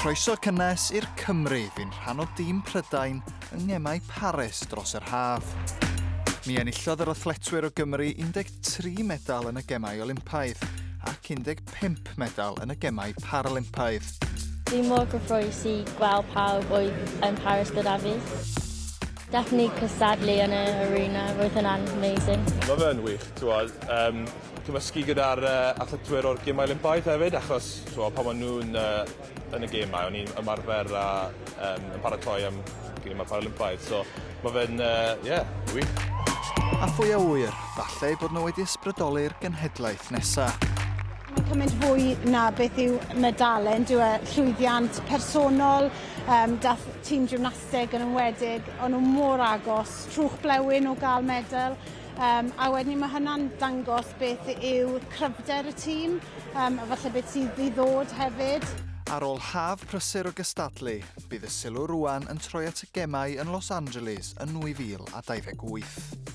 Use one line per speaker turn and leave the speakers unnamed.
Croeso cynnes i'r Cymry fu'n rhan o dîm Prydain yng Ngemau Paris dros yr haf. Mi enillodd yr athletwyr o Gymru 13 medal yn y Gemau Olympaidd ac 15 medal yn y Gemau Paralympaidd.
Dwi mor gyffrous i gweld pawb oedd yn Paris gyda fi. Definitely cystadlu yn y arena, roedd hynna'n amazing.
Mae fe'n wych, t'wod, yym cymysgu gyda'r yy athletwyr o'r Gemau Olympaidd hefyd achos t'mo' pan o'n nw'n yy yn y gemau o'n i'n ymarfer a yym yn paratoi am Gemau Paralympaidd so ma' fe'n yy ie, wych.
A phwy a ŵyr, falle eu bod nhw wedi ysbrydoli'r genhedlaeth nesa.
Mae'n cymaint fwy na beth yw medale on'd yw e? Llwyddiant personol yym dath tîm gymnasteg yn enwedig o'n nw mor agos trwch blewyn o ga'l medal. Yym a wedyn ma' hynna'n dangos beth yw cryfder y tîm yym a falle beth sydd i ddod hefyd.
Ar ôl haf prysur o gystadlu, bydd y sylw rŵan yn troi at y gemau yn Los Angeles yn 2028.